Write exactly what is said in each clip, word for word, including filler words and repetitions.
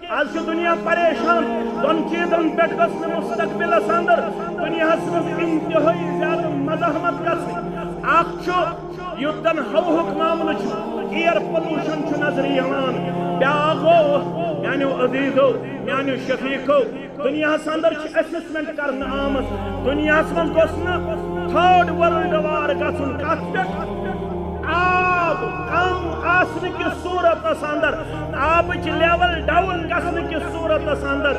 آز چھُ دُنیا پریشان، دۄن چیٖزن پٮ۪ٹھ گٔژھ نہٕ مستقبلس اندر دُنیاہس منٛز انتہٲئی زیادٕ مزاحمت گژھٕنۍ۔ اکھ چھُ یُتھ زن ہوہُک معاملہٕ چھُ، ایئر پولوشن چھُ نظرِ یِوان۔ بیٛاکھ گوٚو، میانیو عزیزو، میانیو شفیقو، دُنیاہس اندر چھِ اسسمنٹ کرنہٕ آمٕژ، دُنیاہس منٛز گوٚژھ نہٕ تھٲرڈ ورلڈ وار گژھُن۔ کتھ پٮ۪ٹھ؟ آب کم آسنہٕ کِس صورتس اندر، آبٕچ لیول ڈاؤن گژھنہٕ کِس صورتس اندر۔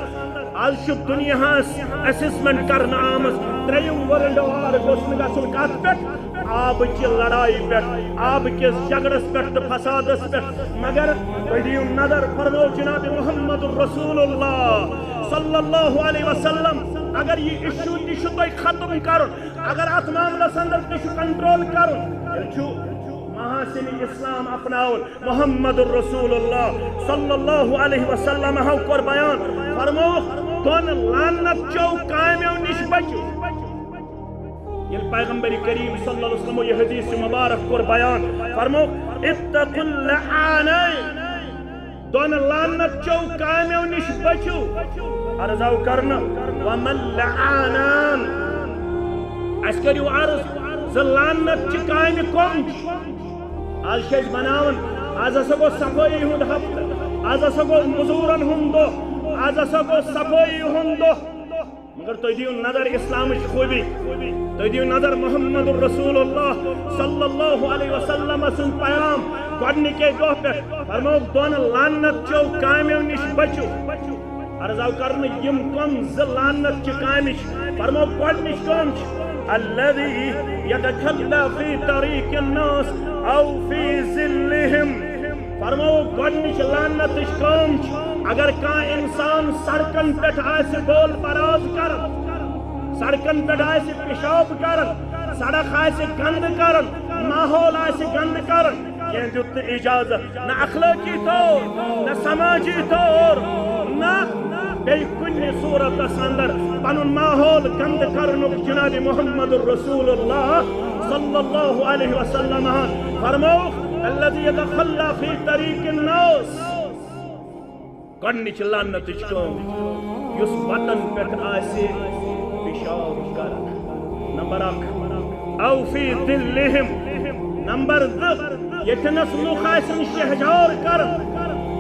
آز چھُ دُنیاہس اسسمنٹ کرنہٕ آمٕژ، ترٛیٚیِم ورلڈ وار گوٚژھ نہٕ گژھُن۔ کتھ پٮ۪ٹھ؟ آبٕچہِ لڑایہِ پٮ۪ٹھ، آبہٕ کِس جھگڑس پٮ۪ٹھ تہٕ فسادس پٮ۪ٹھ۔ مگر تُہۍ دِیِو نظر، فرموو جناب محمد رسول اللہ صلی اللہ علیہ وسلم، اگر یہِ ایشو تہِ چھُ تۄہہِ ختم کرُن، اگر اتھ معاملس اندر تہِ چھُ کنٹرول کرُن، تیٚلہِ چھُ محاسن اسلام اپناوُن۔ محمد رسول اللہ صلی اللہ علیہ وسلم ہو کوٚر بیان، فرمووُکھ، دۄن لعنت چو کامیو نِش بچِو۔ ییٚلہِ پیغمبر کریم صلی اللہ علیہ وسلم یہِ حدیث مبارک کوٚر بیان، فرمووُکھ، اتقوا اللعانین، دۄن لعنت چو کامیو نِش بچِو۔ عرض آو کرنہٕ، وما اللعانان؟ اسہِ کٔرِو عرض، زٕ لعنت چہِ کامہِ کۄم چھِ؟ آز چھِ أسۍ بناوان، آز ہسا گوٚو صفٲیی ہُنٛد ہفتہٕ، آز ہسا گوٚو مزوٗرن ہُنٛد دۄہ، آز ہسا گوٚو صفٲیی ہُنٛد دۄہ۔ مگر تُہۍ دِیِو نظر اسلامٕچ خوٗبی، تُہۍ دِیِو نظر محمد رسول اللہ صلی اللہ علیہ وسلم سُنٛد پیام۔ گۄڈنِکے دۄہ پٮ۪ٹھ فرمووُکھ، دۄن لعنت چو کامیو نِش بچِو۔ عرض آو کرنہٕ، یِم کۄم زٕ لعنت چہِ کامہِ چھِ؟ فرموو، گۄڈنِچ کٲم چھِ، الذی یتخلی فی طریق الناس او فی ظلہم۔ فرموو، گۄڈنِچ لعنتٕچ کٲم چھِ، اگر کانٛہہ انسان سڑکن پٮ۪ٹھ آسہِ بول براز کران، سڑکن پٮ۪ٹھ آسہِ پیشاب کران، سڑک آسہِ گندٕ کران، ماحول آسہِ گندٕ کران، کینٛہہ دیُت نہٕ اجازت، نہ اخلٲقی طور، نہ سماجی طور، نہ بیٚیہِ کُنہِ صورتس اندر پنُن ماحول گندٕ کرنُک۔ جناب محمد رسول اللہ صلی اللہ علیہ وسلم فرمووُکھ، الذی یتخلی فی طریق الناس۔ گۄڈنِچ لعنتٕچ کٲم، یُس وتن پٮ۪ٹھ آسہِ پیشاب کران۔ نمبر اکھ، او فی ظلہم۔ نمبر زٕ، ییٚتھٮ۪نس لُکھ آسن شہجار کران،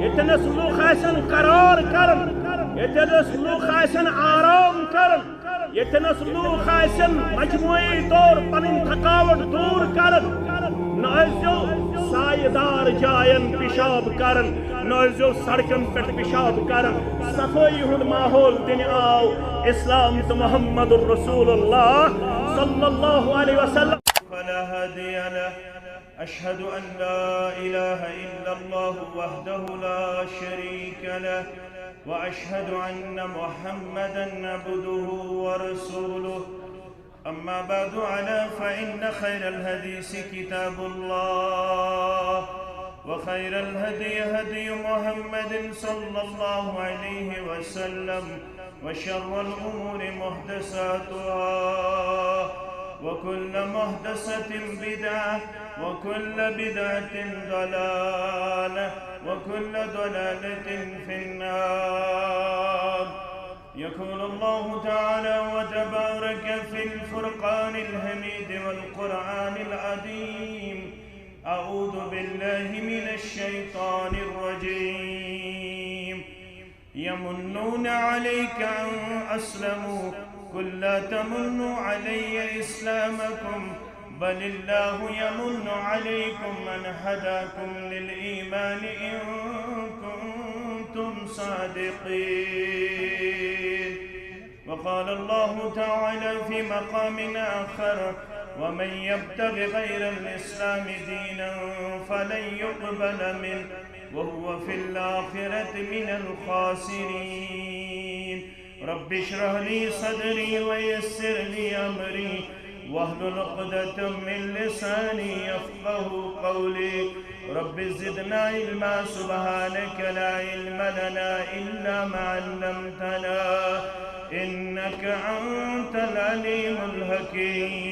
ییٚتھٮ۪نس لُکھ آسن قرار کران، ییٚتھٮ۪نس لُکھ آسن آرام کران، ییٚتھٮ۪نس لوٗکھ آسن مجموعی طور پنٕنۍ تھکاوٹ دوٗر کران، نہ ٲسۍزیو سایہِ دار جاین پیشاب کران، نہ ٲسۍزیو سڑکن پٮ۪ٹھ پیشاب کران۔ صفٲیی ہُنٛد ماحول دِنہِ آو اسلام تہٕ محمد رسول اللہ صلی اللہ علیہ وسلم۔ فلا هادي له. أشهد أن لا إله إلا الله وحده لا شريك له، وأشهد أن محمدا عبده ورسوله. أما بعد، ألا فإن خير الحديث كتاب الله، وخير الهدي هدي محمد صلى الله عليه وسلم، وشر الأمور محدثاتها، وكل محدثة بدعة، وكل بدعة ضلالة، وكل ضلالة في النار. يقول الله تعالى وتبارك في الفرقان الحميد والقرآن العظيم: أعوذ بالله من الشيطان الرجيم. يمنون عليك أن أسلموا، قل لا تمنوا علي إسلامكم، بل الله يمن عليكم أن هداكم للإيمان إن كنتم صادقين. وقال الله تعالى في مقام آخر: ومن يبتغ غير الإسلام دينا فلن يقبل منه وهو في الآخرة من الخاسرين. رب اشرح لي صدري ويسر لي أمري واحلل عقدة من لساني يفقه قولي. رب زدنا علما، سبحانك لا علم لنا إلا ما علمتنا، إنك أنت العليم الحكيم.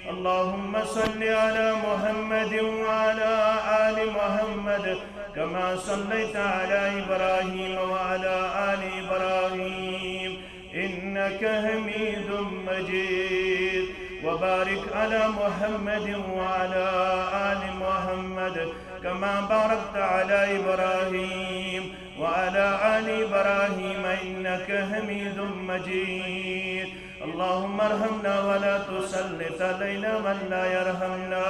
اللهم صل على محمد وعلى آل محمد كما صليت على إبراهيم وعلى آل إبراهيم إنك حميد مجيد. وبارك على محمد وعلى آل محمد كما باركت على إبراهيم وعلى آل إبراهيم إنك حميد مجيد. اللهم ارحمنا ولا تسلط علينا من لا يرحمنا.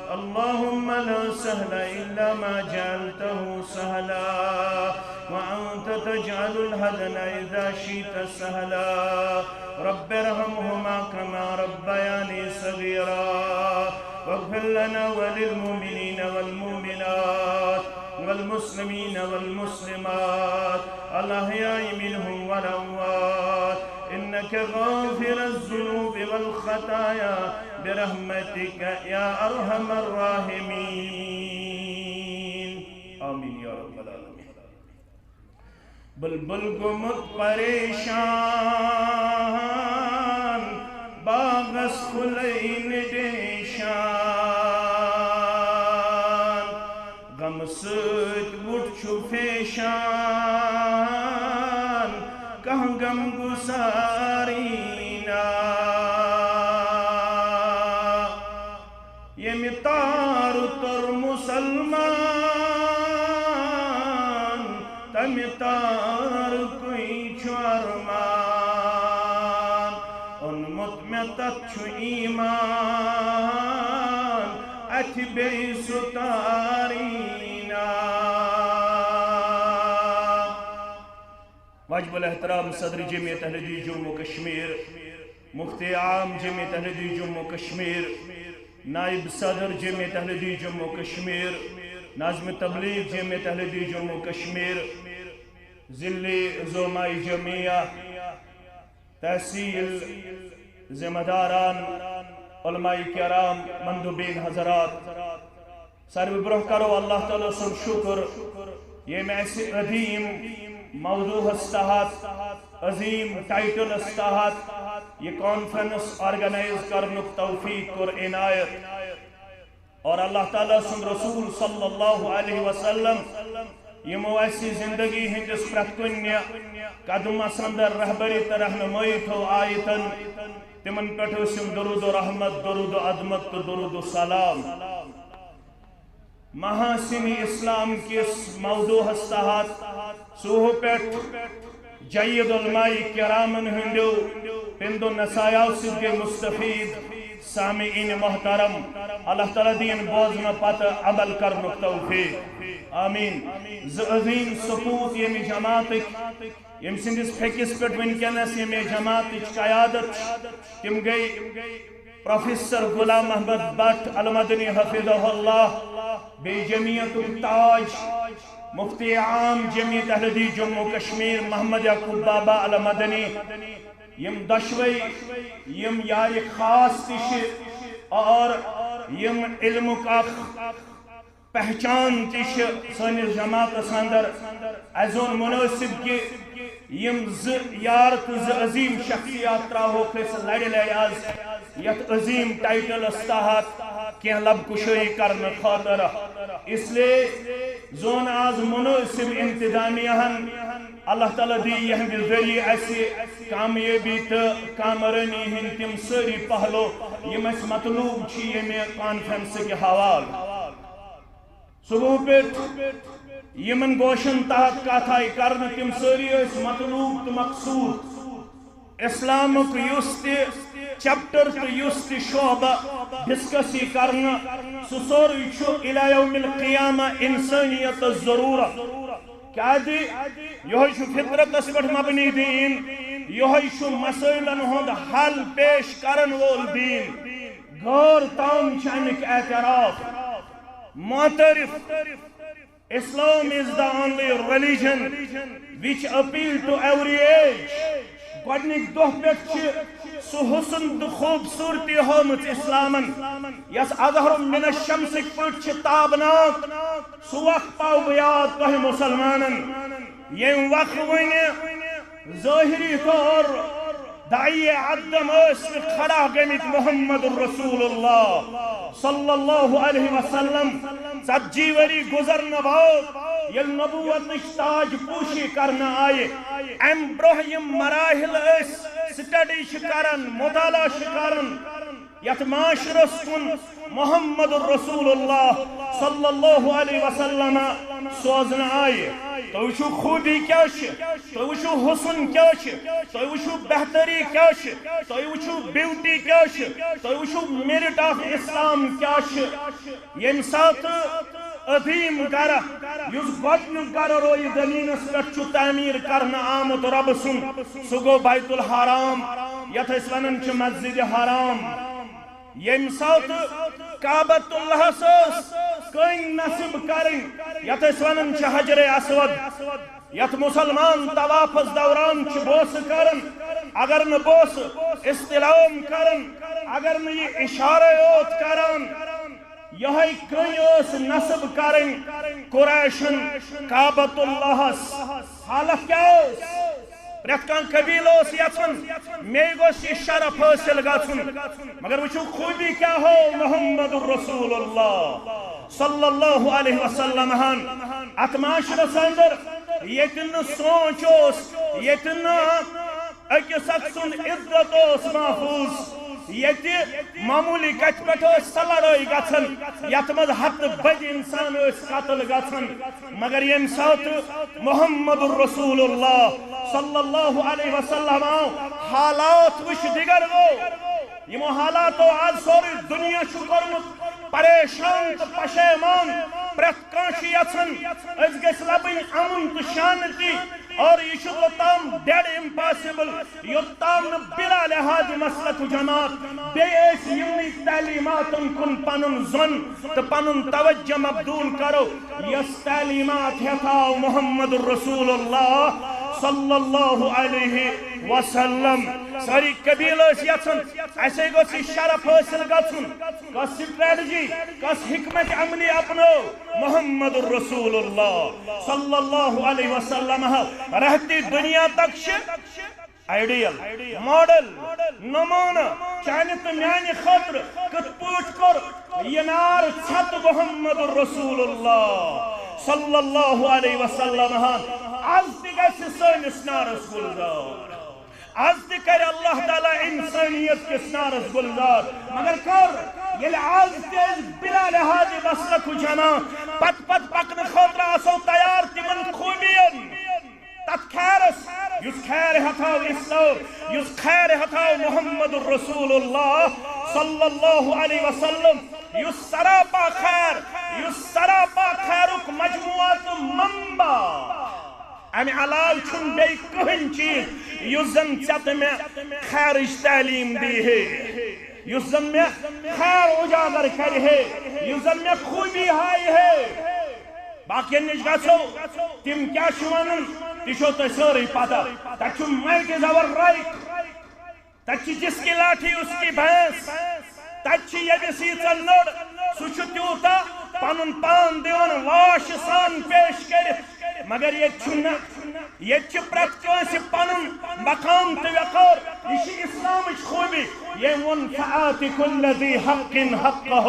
اللهم لا سهل إلا ما جعلته سهلا، وأنت تجعل الحزن إذا شئت سهلا. رب ارحمهما كما ربياني صغيرا. واغفر لنا وللمؤمنين والمؤمنات والمسلمين والمسلمات الأحياء منهم والأموات إنك غافر الذنوب والخطايا برحمتك يا أرحم الراحمين. آمين يا رب العالمين. بلبل گوٚمُت پریشان، باغس کھُلے نہٕ ڈیشان۔ غمہٕ سۭتۍ وُٹھ چھُ فیشان، کانٛہہ غم گُسارٕے نا۔ ییٚمہِ تارٕ توٚر مُسلمان، تَمہِ تارٕ کُے چھُ ارمان۔ اوٚنمُت مےٚ تَتھ چھُ ایمان، اَتھِ بیٚیہِ سُہ تارٕے نا۔ واجب الاحترام صدر جمعیت اہل حدیث جموں و کشمیر، مفتی عام جمعیت اہل حدیث جموں و کشمیر، نائب صدر جمعیت اہل حدیث جموں و کشمیر، ناظم تبلیغ جمعیت اہل حدیث جموں و کشمیر، ضلعی زعماء جمعیہ، تحصیل ذمہ داران، علماء کرام، مندوبین حضرات، ساروی برونٛہہ کرو اللہ تعالیٰ سُنٛد شکر، ییٚمۍ اسہِ عظیم موضوعس تحت، عظیم ٹائٹلس تحت یہِ کانفرنس آرگنائز کرنُک توفیق کوٚر عنایت۔ اور اللہ تعالیٰ سُنٛد رسول صلی اللہ علیہ وسلم یِمو اسہِ زندگی ہٕنٛدِس پرٛٮ۪تھ کُنہِ قدمس اندر رہبری تہٕ رہنمٲیی تھٲو آیتن، تِمن پٮ۪ٹھ ٲسِم درود و رحمت، درود و عظمت تہٕ درود و سلام۔ محاسن اسلام کِس موضوعس تحت سوہو پٮ۪ٹھ جید علماء کرامن ہٕنٛدیو پندو نصایحو سۭتۍ گٔے مستفید۔ سامعین محترم، اللہ تعالیٰ دِیِن بوزنہٕ پتہٕ عمل کرنُک توفیق۔ آمین۔ زٕ عظیم سپوت ییٚمہِ جماعتٕکۍ، ییٚمہِ سٕنٛدِس پھیٚکِس پٮ۪ٹھ وٕنکیٚنس ییٚمہِ جماعتٕچ قیادت چھِ، تِم گٔے پروفیسر غلام محمد بٹ المدنی حفظہ اللہ، بیٚیہِ جمعیتُک تاج، مفتی عام جمعیت اہل حدیث جموں و کشمیر محمد یعقوب بابا المدنی، یِم دۄشوے یِم یارِ خاص تہِ چھِ اور یِم علمُک اکھ پہچان تہِ چھِ سٲنِس جماعتس اندر۔ اسہِ زون منٲسِب کہِ یِم زٕ یار تہٕ زٕ عظیم شخصیات ترٛاوہوکھ أسۍ لڑِ لڑِ از یتھ عظیم ٹائٹلس تحت کینٛہہ لب کشٲیی کرنہٕ خٲطرٕ۔ اس لیے زون از منٲسِب انتظامیہ ہن۔ اللہ تعالیٰ دی یِہنٛدِ ذٔریعہٕ اسہِ کامیٲبی تہٕ کامرٲنی ہٕنٛدۍ تِم سٲری پہلو یِم اسہِ مطلوب چھِ ییٚمہِ کانفرنسٕکہِ حوالہٕ۔ صبح پٮ۪ٹھ یِمن گوشن تحت کتھ آیہِ کرنہٕ، تِم سٲری ٲسۍ مطلوب تہٕ مقصود۔ اسلامُک یُس تہِ چیپٹر تہٕ یُس تہِ شعبہٕ ڈسکس یی کرنہٕ، سُہ سورُے چھُ الی یوم القیامہ انسانیتس ضرورت۔ کیازِ یہوے چھُ فطرتس پٮ۪ٹھ مبنی دین، یہوے چھُ مسائلن ہُنٛد حل پیش کرن وول دین۔ غٲر تام چھِ امیُک اعتراف۔ معترف، Islam is the only religion which appeal to every age. گۄڈنِکۍ دۄہ پٮ۪ٹھ چھِ سُہ حسن تہٕ خوبصورتی ہٲومٕژ اسلامن، یۄس اظہر من الشمسٕکۍ پٲٹھۍ چھِ تابناک۔ سُہ وق پاو بہٕ یاد تۄہہِ مسلمانن، ییٚمہِ وق وٕنہِ ظٲہری طور داعی عدم ٲسۍ نہٕ کھڑا گٔمٕتۍ محمد رسول اللہ صلی اللہ علیہ وسلم۔ ژتجی ؤری گُزرنہٕ بعد ییٚلہِ نبوتٕچ تاج پوشی کرنہٕ آیہِ، امہِ برونٛہہ یِم مراحل أسۍ سٹڈی چھِ کران، مطالعہ چھِ کران، یتھ معاشرس کُن محمد رسول اللہ صلی اللہ علیہ وسلم سوزنہٕ آیہِ۔ تُہۍ وٕچھِو خوٗبی کیٛاہ چھِ، تُہۍ وٕچھِو حسن کیٛاہ چھِ، تُہۍ وٕچھِو بہتری کیٛاہ چھِ، تُہۍ وٕچھِو بیوٹی کیٛاہ چھِ، تُہۍ وٕچھِو میرٹ آف اسلام کیٛاہ چھِ۔ ییٚمہِ ساتہٕ عظیٖم گرٕ، یُس گۄڈٕنیُک گرٕ رویہِ زٔمیٖنَس پٮ۪ٹھ چھُ تعمیٖر کرنہٕ آمُت رۄبہٕ سُنٛد، سُہ گوٚو بیت الحرام، یَتھ أسۍ وَنان چھِ مسجد حرام۔ ییٚمہِ ساتہٕ کعبۃ اللہَس ٲس کٔنۍ نصب کرٕنۍ، یَتھ أسۍ وَنان چھِ حجر اسود، یَتھ مُسلمان طوافَس دوران چھِ بوسہٕ کران، اگر نہٕ بوسہٕ استلام کران، اگر نہٕ یہِ اِشارَے یوت کران، یِہوٚے کٔنۍ ٲس نصب کرٕنۍ قریشن کعبۃ اللہَس۔ حالت کیٛاہ ٲس؟ پرٛٮ۪تھ کانٛہہ قبیلہٕ اوس یژھان، مے گوٚژھ یہِ شرف حٲصِل گژھُن۔ مگر وٕچھِو خوٗبی کیٛاہ ہٲو محمد رسول اللہ صلی اللہ علیہ وسلم ہن۔ اتھ معاشرس اندر ییٚتہِ نہٕ سونٛچ اوس، ییٚتہِ نہٕ أکِس اکھ سُنٛد عزت اوس محفوظ، ییٚتہِ معموٗلی کتھِ پٮ۪ٹھ ٲس سۄ لڑٲے گژھان، یتھ منٛز ہتہٕ بٔدۍ انسان ٲسۍ قتل گژھان۔ مگر ییٚمہِ ساتہٕ محمد رسول اللہ صلی اللہ علیہ وسلم آو، حالات وٕچھ دِگر گوٚو۔ یِمو حالاتو آز سورُے دُنیا چھُ کوٚرمُت پریشان تہٕ پشیمان۔ پرٛٮ۪تھ کانٛہہ چھُ یژھان أسۍ گٔژھۍ لبٕنۍ امن تہٕ شانتی، اور یہِ چھُ توٚتام ڈیڈ امپاسبل، یوٚتام نہٕ بلا لحاظ مسلک و جماعت بیٚیہِ أسۍ یِمنٕے تعلیٖماتن کُن پنُن ظۄن تہٕ پنُن توجہ مبدول کرو، یۄس تعلیٖمات ہٮ۪تھ آو محمد رسول اللہ صلی اللہ علیہ وسلم۔ سٲری قبیلہٕ ٲسۍ یژھان، اسے گوٚژھ یہِ شرف حٲصِل گژھُن۔ کۄس سٹریٹجی، کۄس حکمت عملی اپنٲو محمد رسول اللہ صلی اللہ علیہ وسلم؟ رہتی دنیا تک چھِ آئیڈیل، ماڈل، نمونہ چانہِ تہٕ میانہِ خٲطرٕ کِتھ پٲٹھۍ کوٚر یہِ نار ژھتہٕ محمد رسول اللہ صلی اللہ علیہ وسلم ہن۔ از تہِ گژھِ سٲنِس نارس گُلزار، از تہِ کرِ اللہ تعالیٰ انسانیت کِس نارس گُلزار۔ مگر کر؟ ییٚلہِ از تہِ أسۍ بلا لحاظ مسلک و جماعت پتہٕ پتہٕ پکنہٕ خٲطرٕ آسو تیار تِمن خوٗبین، تتھ خیرس، یُس خیر ہٮ۪تھ آو اسلام، یُس خیر ہٮ۪تھ آو محمد رسول اللہ صلی اللہ علیہ وسلم، یُس سراپا خیر، یُس سراپا خیرُک مجموعہ تہٕ منبع۔ امہِ علاوٕ چھُنہٕ بیٚیہِ کٕہٕنۍ چیٖز یُس زن ژےٚ تہٕ مےٚ خیرٕچ تعلیٖم دی ہے، یُس زن مےٚ خیر اجاگر کرِ ہے، یُس زن مےٚ خوٗبی ہایہِ ہے۔ باقین نِش گژھو، تِم کیٛاہ چھِ ونان، تہِ چھو تۄہہِ سٲرٕے پتہ۔ تتہِ چھُ مایٹی زبر رایٹ، تتہِ چھِ جس کی لاٹھی اس کی بھینس، تتہِ چھِ ییٚمِس ییٖژاہ نٔر، سُہ چھُ تیوٗتاہ پنُن پان دِوان واش سان پیش کٔرِتھ۔ مگر ییٚتہِ چھُنہٕ، ییٚتہِ چھِ پرٛٮ۪تھ کٲنٛسہِ پنُن مقام تہٕ وقار۔ یہِ چھِ اسلامٕچ خوٗبی۔ ییٚمۍ ووٚن، "فآت کل ذی حق حقہ"۔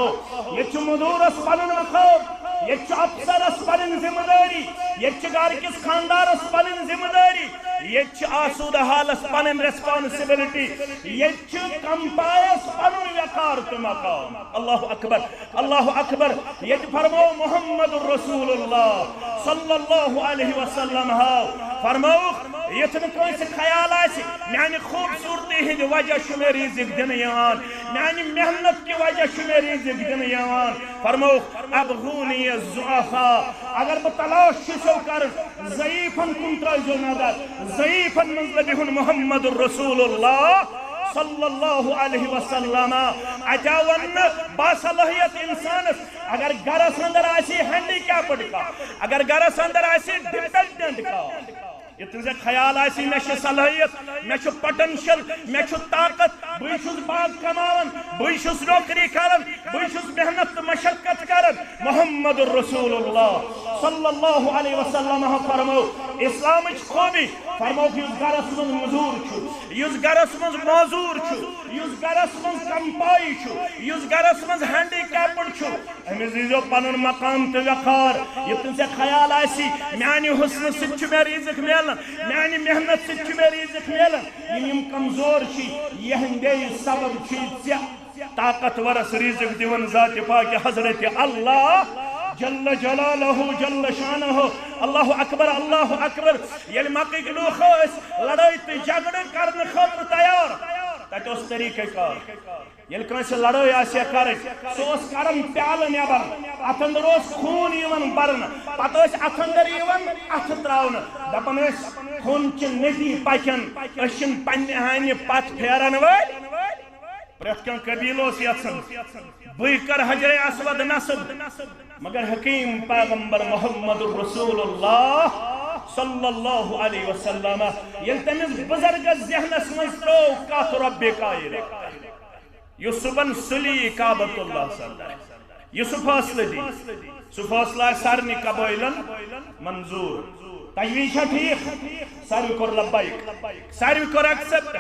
ییٚتہِ چھُ مزوٗرس پنُن مقام، ییٚتہِ چھُ افسرس پنٕنۍ ذمہٕ دٲری، ییٚتہِ چھِ گرٕ کِس خانٛدارس پنٕنۍ ذمہٕ دٲری، ییٚتہِ چھِ آسوٗدٕ حالس پنٕنۍ ریسپانسبلٹی، ییٚتہِ چھُ کمپائس پنُن وقار تہٕ مقام۔ اللہ اکبر، اللہ اکبر۔ ییٚتہِ فرموو محمد رسول اللہ صلی اللہ علیہ وسلم ہاو، فرمووُکھ، یُتھ نہٕ کٲنٛسہِ خیال آسہِ، میانہِ خوٗبصوٗرتی ہٕنٛدِ وجہ چھُ مےٚ رِزِق دِنہٕ یِوان، میانہِ محنت کہِ وجہ چھُ مےٚ رِزِق دِنہٕ یِوان۔ فرمووُکھ، "ابغونی الضعفاء"، اگر بہٕ تلاش چھُسو کران، ضعیفن کُن ترٲوزیو نظر، ضعیفن منٛز لبہِ ہُن محمد رسول اللہ صلی اللہ علیہ وسلم۔ اتہِ آو وننہٕ، باصلاحیت انسانس اگر گرس اندر آسہِ ہینڈی کیپڈ کانٛہہ، اگر گرس اندر آسہِ ڈپینڈنٹ کانٛہہ، ییٚتٮ۪ن ژےٚ خیال آسی، مےٚ چھِ صلٲحیت، مےٚ چھُ پوٹینشل، مےٚ چھُ طاقت، بٕے چھُس باغ کماوان، بٕے چھُس نوکری کران، بٕے چھُس محنت تہٕ مشقت کران۔ محمد رسول اللہ صلی اللہ علیہ وسلم فرمو، اسلامٕچ خوٗبی۔ فرمووُکھ، یُس گرس منٛز مٔزوٗر چھُ، یُس گرس منٛز معذوٗر چھُ، یُس گرس منٛز کمپائی چھُ، یُس گرس منٛز ہینڈی کیپڈ چھُ، أمِس دیٖزیو پنُن مقام تہٕ وقار۔ یُتھ نہٕ ژےٚ خیال آسی، میانہِ حسنہٕ سۭتۍ چھُ مےٚ رزق میلان، میانہِ محنت سۭتۍ چھُ مےٚ رزق میلان۔ یِم، یِم کمزور چھِ، یِہنٛدے سبب چھُے ژےٚ طاقتورس رزق دِوان ذات پاک حضرت اللہ جل جلالہ جل شانہ۔ اللہ اکبر، اللہ اکبر۔ ییٚلہِ مکٕکۍ لوٗکھ ٲسۍ لڑٲے تہٕ جھگڑٕ کرنہٕ خٲطرٕ تیار، تتہِ اوس طریقہ کار۔ ییٚلہِ کٲنٛسہِ لڑٲے آسہِ ہا کرٕنۍ، سُہ اوس کران پیالہٕ نٮ۪بر، اتھ اندر اوس خوٗن یِوان برنہٕ، پتہٕ ٲسۍ اتھ اندر یِوان اتھٕ تراونہٕ، دپان ٲسۍ، "خوٗنہٕ چہِ ندی پکن، أسۍ چھِنہٕ پننہِ ہانہِ پتھ پھیرن وٲلۍ۔" پرٛٮ۪تھ کانٛہہ قبیلہٕ اوس یژھان، بٕے کرٕ حجر اسود نصب، مگر حکیم پیغمبر محمد رسول اللہ صلی اللہ علیہ وسلم، ییٚلہِ تٔمِس بُزرگس ذہنس منٛز ترٲو کتھ رۄبِ کائنات، یُس صُبحن سُلی کعبۃ اللہ صدر، یہِ سُہ فٲصلہٕ دی، سُہ فٲصلہٕ آسہِ سارنٕے قبٲیلن منظوٗر۔ تجویٖز چھا ٹھیٖک؟ ساروی کوٚر لبیک، ساروی کوٚر ایکسپٹ۔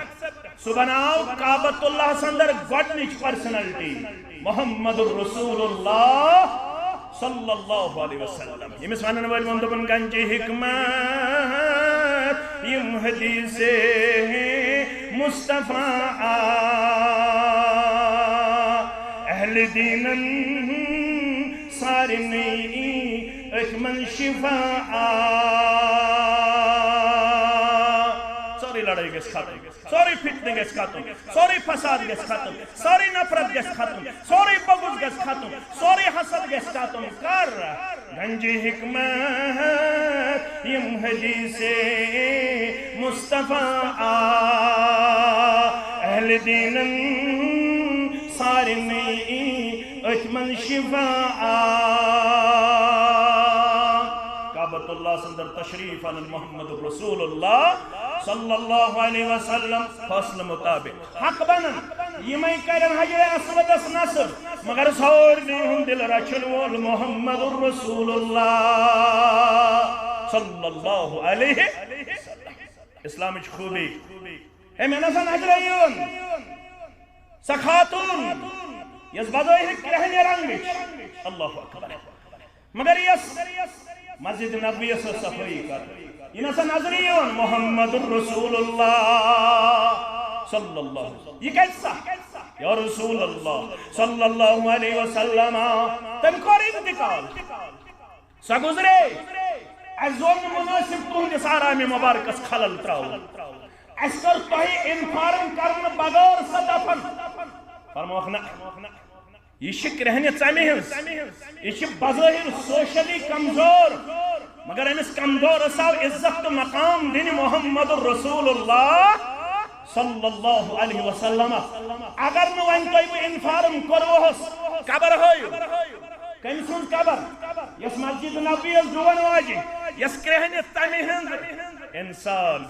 صُبحن آو کعبۃ اللہ صدر گۄڈٕنِچ پرسنلٹی، محمد رسول اللہ صلی اللہ علیہ وسلم۔ ییٚمِس ونن وٲلۍ ووٚن، دوٚپُن، "گنجِ حکمت یِم حدیث مصطفیٰ آ، اہل دیٖنن سارنٕے أتھۍ منٛز شفا آ۔" سٲرٕے لڑٲے گژھِ ختم، سورُے فتنہٕ گژھِ ختم، سورُے فساد گژھِ ختم، سٲرٕے نفرت گژھِ ختم، سورُے بغض گژھِ ختم، سورُے حسد گژھِ ختم۔ کر؟ گنجِ حکمت یِم حدیث مصطفیٰ آ، اہل دیٖنن سارنٕے أتھۍ منٛز شفا آ۔ کعبۃ اللہ صدر تشریف انن محمد رسول اللہ صلی اللہ علیہ وسلم فٲصلہٕ مطابق۔ حق بنن، یِمے کرن حجر اسودس نصب، مگر سارنٕے ہُنٛد دل رچھن وول محمد رسول اللہ صلی اللہ علیہ وسلم۔ اسلامٕچ خوٗبی، ہے، مےٚ نسا نظرے یِوان سۄ خاتوٗن، یۄس بظٲہر کرٛہنہِ رنگٕچ، اللہ اکبر، مگر یۄس مسجد نبویس ٲس صفٲیی کران، یہِ نسا نظرِ یِوان محمد رسول اللہ صلی اللہ علیہ وسلم۔ یہِ کتہِ سۄ؟ یا رسول اللہ صلی اللہ علیہ وسلم، تٔمۍ کوٚر انتقال، سۄ گُزرے۔ اسہِ زون نہٕ منٲسب تُہنٛدِس آرامِ مبارکس خلل تراوُن۔ اسہِ کٔر تۄہہِ انفارم کرنہٕ بغٲر سۄ دفن۔ فرموکھ نہ۔ یہِ چھِ کرٛہنہِ ژمہِ ہٕنٛز، یہِ چھِ بظٲہر سوشلی کمزور، مگر أمِس کمزورس آو عزت تہٕ مقام دِنہٕ محمد رسول اللہ صلی اللہ علیہ وسلم۔ اگر نہٕ وۄنۍ تۄہہِ بہٕ انفارم کوٚروہس، قبر ہٲیِو۔ کٔمۍ سٕنٛز قبر؟ یۄس مسجد نبوی یس ڈُوَن واجہِ، یۄس کرٛہنہِ ژمہِ ہٕنٛز انسان۔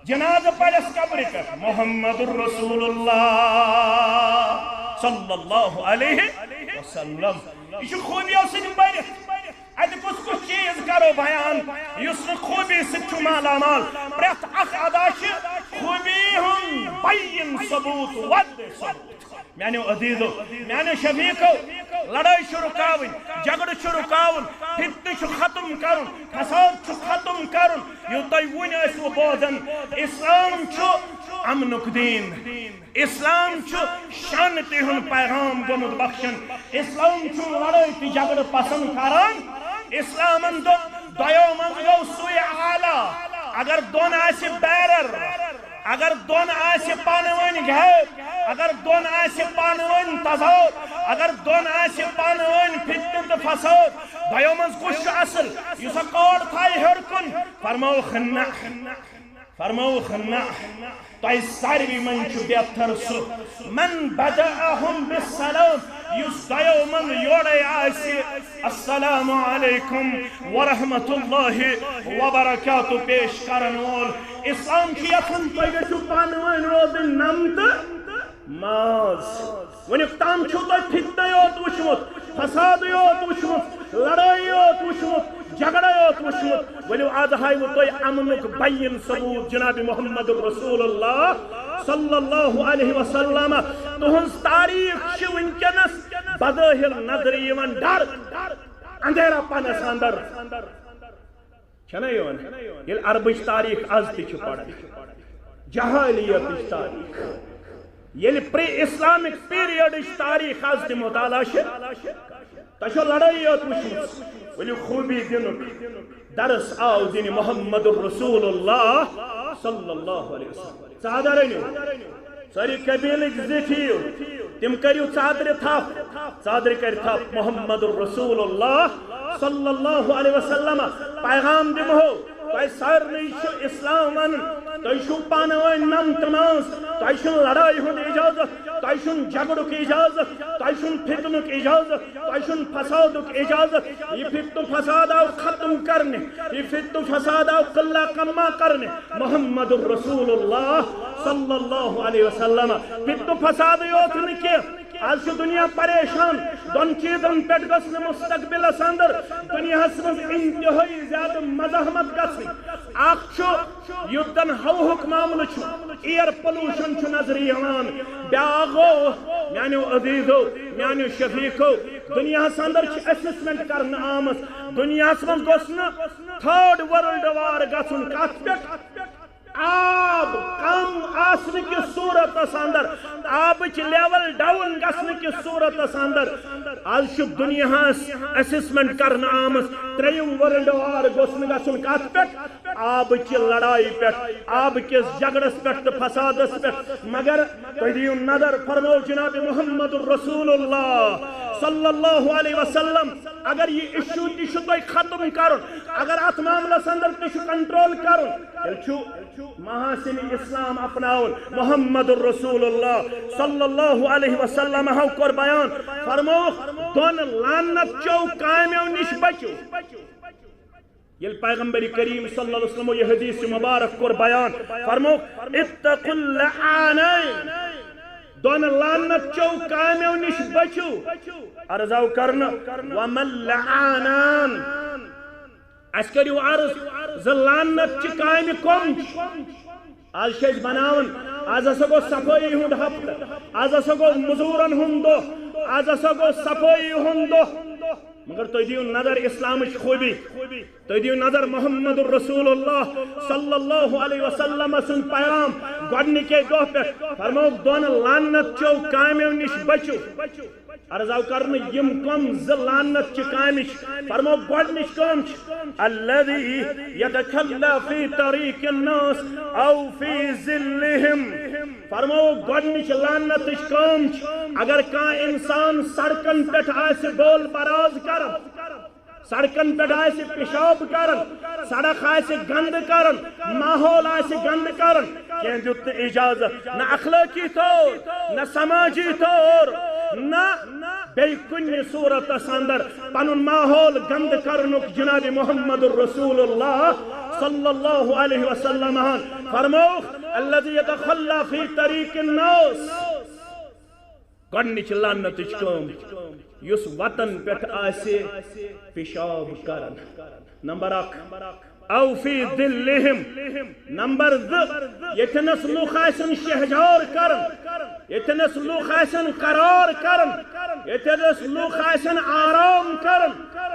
جنازٕ پرس قبرِ پٮ۪ٹھ محمد رسول اللہ صلی اللہ علیہ وسلم۔ یہِ چھُ خوٗبیو سۭتۍ بٔرِتھ۔ اتہِ کُس کُس چیٖز کرو بیان یُس نہٕ خوٗبی سۭتۍ چھُ مالا مال؟ پرٛٮ۪تھ اکھ ادا چھِ خوٗبی ہُنٛد بیان ثبوت، وۄدٕ ثبوت۔ میانیو عزیزو، میانیو شفیقو، لڑٲے چھُ رُکاوٕنۍ، جھگڑٕ چھُ رُکاوُن، فتنہٕ چھُ ختم کرُن، فساد چھُ ختم کرُن۔ یہِ تۄہہِ وُنہِ ٲسوٕ بوزان، اسلام چھُ امنُک دیٖن، اسلام چھُ شانتی ہُنٛد پیغام گوٚمُت بخشن، اسلام چھُ لڑٲے تہٕ جھگڑٕ پسند کران۔ اسلامن دوٚپ، دۄیو منٛز گوٚو سُے اعلیٰ۔ اگر دۄن آسہِ بیرر، اگر دۄن آسہِ پانہٕ ؤنۍ گیپ، اگر دۄن آسہِ پانہٕ ؤنۍ تضاد، اگر دۄن آسہِ پانہٕ ؤنۍ فتنہٕ تہٕ فساد، دۄیو منٛز کُس چھُ اصل؟ یُس سا کاڈ تھایہِ ہیوٚر کُن، فرمووُکھ نہ، فرمووُکھ نہ۔ تۄہہِ ساروی منٛز چھُ بہتر سُہ، من بدأهم بالسلام، یُس دۄیو منٛز یورے آسہِ السلام علیکم ورحمۃ اللہ وبرکاتہ پیش کرن وول۔ اسلام چھُ یژھان تُہۍ گٔژھِو پانہٕ ؤنۍ روزٕنۍ نم تہٕ ماز۔ وُنیُک تام چھُو تۄہہِ فتنہٕ یوت وُچھمُت، فسادٕے یوت وُچھمُت، لڑٲیی یوت وُچھمُت۔ جھگڑے یوت وُچھمُت، ؤلِو از ہاوٕ تۄہہِ امنُک بین ثبوت جناب محمد رسول اللہ صلی اللہ علیہ وسلم۔ تُہنٛز تاریخ چھِ وٕنکیٚنس بظٲہر نظرِ یِوان ڈر، اندھیرا پنس اندر۔ چھنا یِوان؟ ییٚلہِ عربٕچ تاریخ از تہِ چھِ پران، جہالیتٕچ تاریخ، ییٚلہِ پری اسلامک پیریڈٕچ تاریخ از تہِ مطالعہ چھِ، تۄہہِ چھو لڑٲیی یوت وٕچھمٕژ، ؤلِو خوٗبی دِنُک درس آو دِنہِ محمد رسول اللہ صلی اللہ علیہ وسلم۔ ژادر أنِو، سٲری قبیلٕکۍ زِٹھۍ یِیِو، تِم کٔرِو ژادرِ تھپھ، ژادرِ کَرِ تھپھ محمد رسول اللہ صلی اللہ علیہ وسلم۔ پیغام دِمہو، تۄہہِ سارنٕے چھُ اسلام وَنُن، تۄہہِ چھُو پانہٕ وٲنۍ نم تماز، تۄہہِ چھُنہٕ لڑایہِ ہُنٛد اجازت، تۄہہِ چھُنہٕ جھگڑُک اجازت، تۄہہِ چھُنہٕ فتنُک اجازت، تۄہہِ چھُنہٕ فسادُک اجازت۔ یہِ فتنہٕ فساد آو ختم کرنہِ، یہِ فتنہٕ فساد آو قلہ کما کرنہِ محمد رسول اللہ صلی اللہ علیہ وسلم۔ فتنہٕ فسادٕے یوت نہٕ کینٛہہ، از چھُ دُنیا پریشان، دۄن چیٖزن پٮ۪ٹھ گٔژھ نہٕ مستقبلس اندر دُنیاہس منٛز انتہٲئی زیادٕ مزاحمت گژھٕنۍ۔ اکھ چھُ یُتھ زن ہوہُک معاملہٕ چھُ، ایئر پولوشن چھُ نظرِ یِوان۔ بیٛاکھ گوٚو، میانیو عزیزو، میانیو شفیقو، دُنیاہس اندر چھِ اسسمنٹ کرنہٕ آمٕژ، دُنیاہس منٛز گوٚژھ نہٕ تھرڈ ورلڈ وار گژھُن۔ کتھ پٮ۪ٹھ؟ آب کم آسنہٕ کِس صورتس اندر، آبٕچ لیول ڈاؤن گژھنہٕ کِس صورتس اندر۔ از چھُ دُنیاہس اسسمنٹ کرنہٕ آمٕژ، ترٛیٚیِم ورلڈ وار گوٚژھ نہٕ گژھُن۔ کتھ پٮ۪ٹھ؟ آبٕچہِ لڑایہِ پٮ۪ٹھ، آبہٕ کِس جھگڑس پٮ۪ٹھ تہٕ فسادس پٮ۪ٹھ۔ مگر تُہۍ دِیِو نظر، فرموو جناب محمد رسول اللہ صلی اللہ علیہ وسلم، اگر یہِ ایشو تہِ چھُ تۄہہِ ختم کرُن، اگر اتھ معاملس اندر تہِ چھُ کنٹرول کرُن، تیٚلہِ چھُ محاسن اسلام اپناوُن۔ محمد رسول اللہ صلی اللہ علیہ وسلم ہو کوٚر بیان، فرمووُکھ، دۄن لعنت چیو کامیو نِش بٔچِو۔ ییٚلہِ پیغمبر کریم صلی اللہ علیہ وسلم یہِ حدیث مبارک کوٚر بیان، فرمووُکھ، اتقوا اللعانین، دۄن لعنت چیو کامیو نِش بٔچِو۔ عرض آو کرنہٕ، وما اللعانان؟ اسہِ کٔرِو عرض، زٕ لعنت چہِ کامہِ کم چھِ؟ از چھِ أسۍ بناوان، از ہسا گوٚو صفٲیی ہُنٛد ہفتہٕ، از ہسا گوٚو مزوٗرن ہُنٛد دۄہ، از ہسا گوٚو صفٲیی ہُنٛد دۄہ۔ مگر تُہۍ دِیِو نظر اسلامٕچ خوٗبی، تُہۍ دِیِو نظر محمد رسول اللہ صلی اللہ علیہ وسلم سُنٛد پیغام۔ گۄڈنِکے دۄہ پٮ۪ٹھ فرمووُکھ، دۄن لعنت چیو کامیو نِش بٔچِو۔ عرض آو کرنہٕ، یِم کم زٕ لعنت چہِ کامہِ چھِ؟ فرموو، گۄڈنِچ کٲم چھِ، الذی یتخلی فی طریق الناس او فی ظلہم۔ فرموو، گۄڈنِچ لعنتٕچ کٲم چھِ، اگر کانٛہہ انسان سڑکن پٮ۪ٹھ آسہِ بول براز کران، سڑکن پٮ۪ٹھ آسہِ پیشاب کران، سڑک آسہِ گندٕ کران، ماحول آسہِ گندٕ کران، کینٛہہ دیُت نہٕ اجازت، نہ اخلٲقی طور، نہ سماجی طور، نہ بیٚیہِ کُنہِ صورتس اندر پنُن ماحول گندٕ کرنُک۔ جناب محمد رسول اللہ صلی اللہ علیہ وسلم فرمووُکھ، الذی یتخلی فی طریق الناس۔ گۄڈنِچ لعنتٕچ کٲم، یُس وتن پٮ۪ٹھ آسہِ پیشاب کران۔ نمبر اکھ، او فی ظلہم۔ نمبر زٕ، ییٚتھٮ۪نس لُکھ آسن شہجار کران، ییٚتھٮ۪نس لُکھ آسن قرار کران، ییٚتھٮ۪نس لُکھ آسن آرام کران،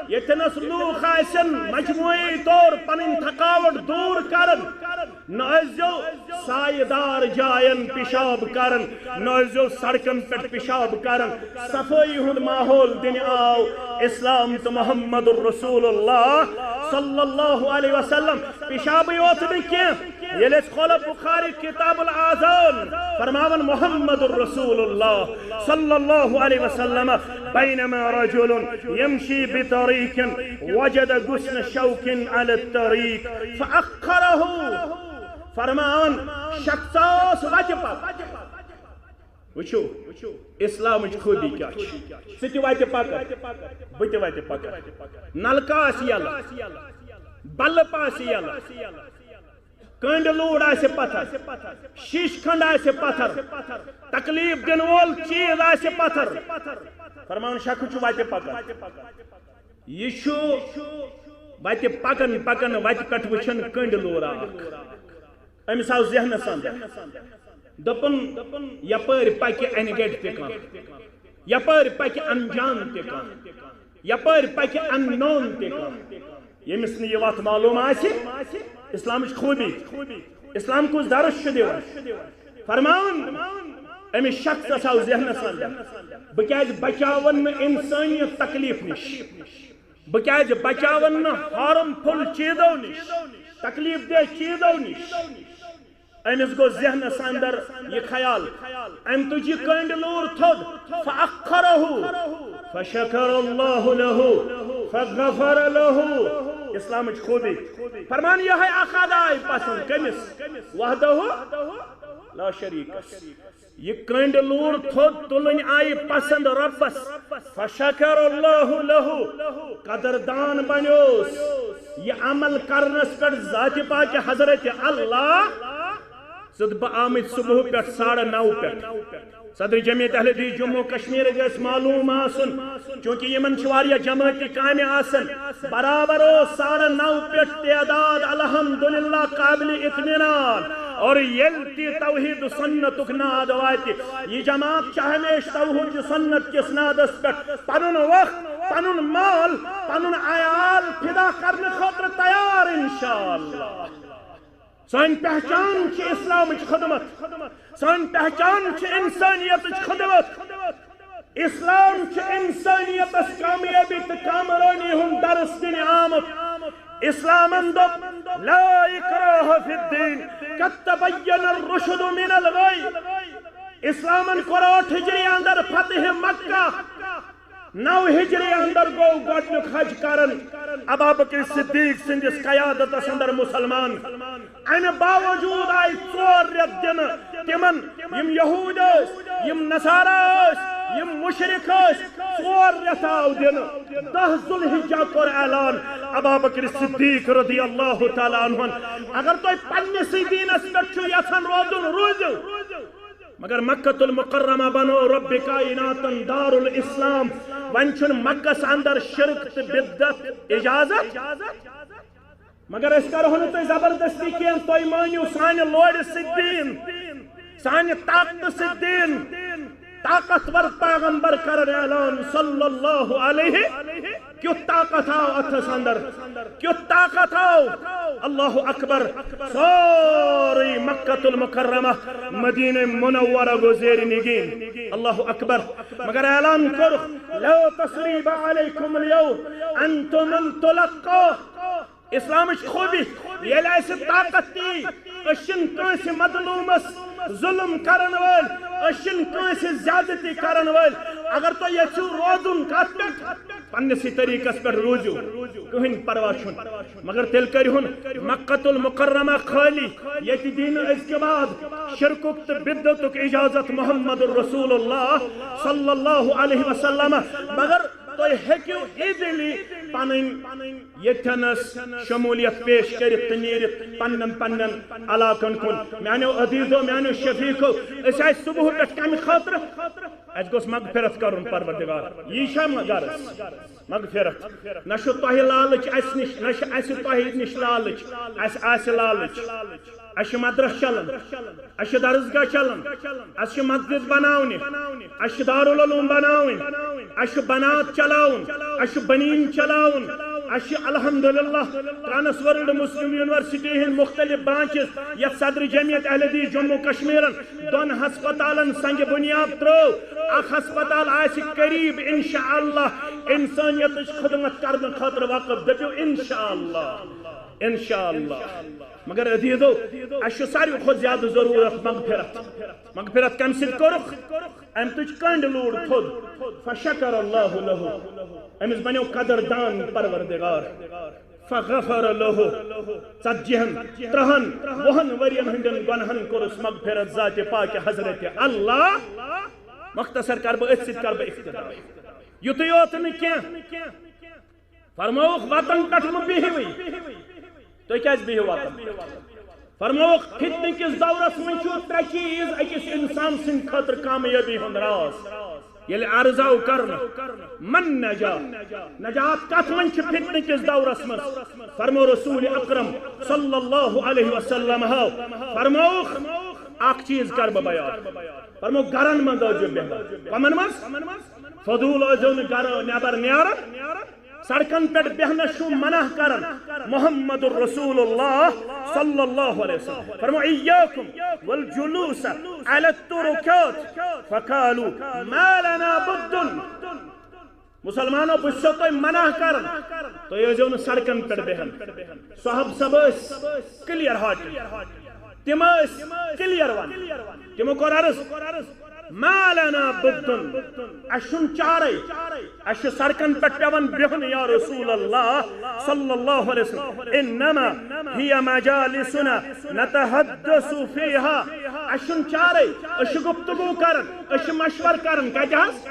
ییٚتھٮ۪نس لُکھ آسن مجموعی طور پنٕنۍ تھکاوٹ دور کران۔ نہ ٲسۍزیو سایہِ دار جاین پیشاب کران، نہ ٲسۍزیو سڑکن پٮ۪ٹھ پیشاب کران۔ صفٲیی ہُنٛد ماحول دِنہِ آو اسلام تہٕ محمد رسول اللہ صلی اللہ علیہ وسلم۔ پیشابٕے یوت نہٕ کینٛہہ، ییٚلہِ أسۍ کھولو بخاری کتاب الاذان، فرماوان محمد رسول اللہ صلی اللہ علیہ وسلم، بینما رجل یمشی بطریق وجد غصن شوک علی الطریق فأخ کرہو۔ فرمان، شخص اوس وتہِ پکان۔ وٕچھِو، اسلامٕچ خوٗبی کیٛاہ چھِ۔ ژٕ تہِ وتہِ پکان، بہٕ تہِ وتہِ پکان۔ نلکہٕ آسہِ یلہٕ، بلب آسہِ یلہٕ، کٔنٛڈۍ لوٗر آسہِ پتھر، شیٖشہٕ کھنٛڈ آسہِ پتھر، تکلیف دِنہٕ وول چیٖز آسہِ پتھر۔ فرمان، شخص چھُ وتہِ پکان۔ یہِ چھُ وتہِ پکان پکان وتہِ پٮ۪ٹھ وٕچھان کنڈ لورا اکھ۔ أمِس آو ذہنس اندر، دوٚپُن، یپٲرۍ پکہِ انہِ گٹہِ تہِ کانٛہہ، یپٲرۍ پکہِ انجان تہِ کانٛہہ، یپٲرۍ پکہِ اننون تہِ کانٛہہ۔ ییٚمِس نہٕ یہِ وتھ معلوم آسہِ، اسلامٕچ خوٗبی، اسلام کُس درس چھُ دِوان؟ فرمان، أمِس شخصس آو ذہنس اندر، بہٕ کیازِ بچاون نہٕ انسٲنیت تکلیف نِش؟ بہٕ کیازِ بچاون نہٕ ہارمفل چیزو نِش، تکلیف دہ چیزو نِش؟ أمِس گوٚو ذہنس اندر یہِ خیال، أمۍ تُج یہِ کنڈ لوٗر تھوٚد، فأخره، فشكر الله له، فغفر له۔ اسلامٕچ خوٗبی۔ فرمان، یِہوٚے اکھ ادا آیہِ پسند۔ کٔمِس؟ وحدہ لا شریکس۔ یہِ کنڈ لوٗر تھوٚد تُلٕنۍ آیہِ پسند رۄبس۔ فشکر اللہ لہ، قدردان بنیوس یہِ عمل کرنس پٮ۪ٹھ ذاتِ پاکِ حضرت اللہ۔ ژٕ تہٕ بہٕ آمٕتۍ صبح پٮ۪ٹھ ساڑٕ نو پٮ۪ٹھ۔ صدر جمعیت اہل حدیث جموں کشمیر گژھِ معلوم آسُن، چونکہ یمن چھِ واریاہ جماعتی کامہِ آسان۔ برابر اوس ساڑٕ نو پٮ۪ٹھ تعداد الحمدللہ قابل اطمینان۔ اور ییٚلہِ تہِ توحید سنتُک ناد واتہِ، یہِ جماعت چھِ ہمیشہ توحید سنت کِس نادس پٮ۪ٹھ پنُن وقت، پنُن مال، پنُن عیال فدا کرنہٕ خٲطرٕ تیار انشاءاللہ۔ سٲنۍ پہچان چھِ اسلامٕچ خدمت، سٲنۍ پہچان چھِ انسانیتٕچ خدمت۔ اسلام چھُ انسانیتس کامیٲبی تہٕ کامرٲنی ہُنٛد درس دِنہِ آمُت۔ اسلامن دوٚپ، لا اکراہ فی الدین، قد تبین الرشد من الغی۔ اسلامن کوٚر ٲٹھ ہجری اندر فتح مکہ۔ نو ہجری اندر گوٚو گۄڈنیُک حج کرن۔ ابابکر صدیق سٕنٛدِس قیادتس اندر مسلمان۔ امہِ باوجود آیہِ ژور رٮ۪تھ دِنہٕ تِمن، یِم یہود ٲسۍ، یِم نصارہ ٲسۍ، یِم مشرک ٲسۍ، ژور رٮ۪تھ آو دِنہٕ۔ دہ ذوالحجہ کوٚر اعلان ابابکر صدیق رضی اللہ تعالیٰ عنہ۔ اگر تُہۍ پننِسٕے دیٖنس پٮ۪ٹھ چھِو یژھان روزُن، روٗزِو۔ مگر مکۃ المکرمہ بنو رب کائناتن دار الاسلام۔ وۄنۍ چھُنہٕ مکس اندر شرک تہٕ بدعت اجازت۔ مگر أسۍ کرہو نہٕ تُہۍ زبردستی کینٛہہ، تُہۍ مٲنِو سانہِ لورِ سۭتۍ دیٖن، سانہِ طاقتہٕ سۭتۍ دیٖن۔ طاقتور پیغمبر کرن اعلان صلی اللہ علیہ، کیُتھ طاقت آو اتھس اندر، کیُتھ طاقت آو۔ اللہ اکبر۔ سورُے مکۃ المکرمہ، مدینہ منورہ گوٚو زیر نگین۔ اللہ اکبر۔ مگر اعلان کوٚرُکھ، لا تثریب علیکم الیوم، انتم التلقاء۔ اسلامٕچ خوٗبی، ییٚلہِ اَسہِ طاقت تی، أسۍ چھِنہٕ کٲنٛسہِ مظلوٗمس ظُلم کرن وٲلۍ، أسۍ چھِنہٕ کٲنٛسہِ زیادتی کرن وٲلۍ۔ اگر تُہۍ یژھِو روزُن کتھ پٮ۪ٹھ، پننِسٕے طریٖقس پٮ۪ٹھ روٗزِو، کٕہٕنۍ پرواہ چھُنہٕ۔ مگر تیٚلہِ کٔرِہُن مکۃ المکرمہ خٲلی، ییٚتہِ دی نہٕ أزکہِ بعد شرکُک تہٕ بدعتُک اجازت محمد رسول اللہ صلی اللہ علیہ وسلم۔ مگر تُہۍ ہیٚکِو easily پنٕنۍ ییٚتھٮ۪نس شمولیت پیش کٔرِتھ تہٕ نیٖرِتھ پننٮ۪ن پننٮ۪ن علاقن کُن۔ میانیو عزیزو، میانیو شفیقو، أسۍ آے صبح پٮ۪ٹھ کمہِ خٲطرٕ؟ اَسہِ گوٚژھ مغفرت کرُن پروردگار۔ یی چھا غرض؟ مغفرت۔ نہ چھُ تۄہہِ لالٕچ اَسہِ نِش، نہ چھُ اَسہِ تۄہہِ نِش لالٕچ۔ اَسہِ آسہِ لالٕچ۔ اَسہِ چھُ مدرسہٕ چلان، اَسہِ چھُ درسگاہ چلان، اَسہِ چھِ مسجد بناونہِ، اَسہِ چھِ دارالعلوم بناوٕنۍ، اَسہِ چھُ بنات چلاوُن، اَسہِ چھُ بنیٖن چلاوُن، اَسہِ چھُ الحمدللہ Transworld Muslim University ہٕنٛدۍ مختلف branches، یَتھ صدر جمعیت اہل حدیث جموں کشمیرن دۄن ہسپتالن سنگ بنیاد ترٲو۔ اکھ ہسپتال آسہِ قریب انشاءاللہ انسانیتٕچ خدمت کرنہٕ خٲطرٕ وقف۔ دٔپِو انشاءاللہ، انشاءاللہ۔ مگر عزیزو، اَسہِ چھُ ساروی کھۄتہٕ زیادٕ ضروٗرت مغفرت۔ مغفرت کَمہِ سۭتۍ کوٚرُکھ؟ أمۍ تُج کنڈ لوٗر تھوٚد۔ فشکر اللہ لہ۔ أمِس بنیو قدردان پروردگار۔ فغفر لہ۔ ژتجی ہن، ترہن، وُہن ورین ہٕنٛدٮ۪ن گۄنہن کوٚرُس مغفرت ذاتِ پاکِ حضرت اللہ۔ مختصر کر بہٕ أتھۍ سۭتۍ کر بہٕ اختتام۔ یُتُے یوت نہٕ کینٛہہ، فرمووُکھ، وطن پٮ۪ٹھ مہٕ بِہِوٕے۔ تُہۍ کیازِ بِہِو وطن پٮ۪ٹھ؟ فرمووُکھ، فتنہٕ کِس دورس منٛز چھُ ترٛےٚ چیٖز أکِس انسان سٕنٛدِ خٲطرٕ کامیٲبی ہُنٛد راز۔ ییٚلہِ عرض آو کرنہٕ، من نجا، نجات کتھ منٛز چھِ فتنہٕ کِس دورس منٛز؟ فرمو رسول اکرم صلی اللہ علیہ وسلم ہو، فرمووُکھ، اکھ چیز کرٕ بہٕ بیان۔ فرمو، گرن منٛز ٲسۍزیو بیہوان۔ کمن منٛز؟ فضول ٲسۍزیو نہٕ گرٕ نٮ۪بر نیران۔ سڑکن پٮ۪ٹھ بیہنس چھُ منع کران محمد رسول اللہ صلی اللہ علیہ وسلم۔ فرمو، ایاکم والجلوس علی الطرقات، فقالوا، ما لنا بد۔ مسلمانو، بہٕ چھُسو تۄہہِ منع کران، تُہۍ ٲسۍزیو نہٕ سڑکن پٮ۪ٹھ بیہان۔ صحابہ صٲب ٲسۍ کلیئر ہارٹڈ، تِم ٲسۍ کلیئر ون، تِمو کوٚر عرض، ما لنا بد، اَسہِ چھُنہٕ چارے، اَسہِ چھُ سڑکن پٮ۪ٹھ پٮ۪وان بِہُن یا رسول اللہ صلی اللہ علیہ وسلم۔ انما هي مجالسنا نتحدث فيها۔ اَسہِ چھُنہٕ چارے، أسۍ چھِ گفتگو کران، أسۍ چھِ مشور کران۔ کتہِ حظ؟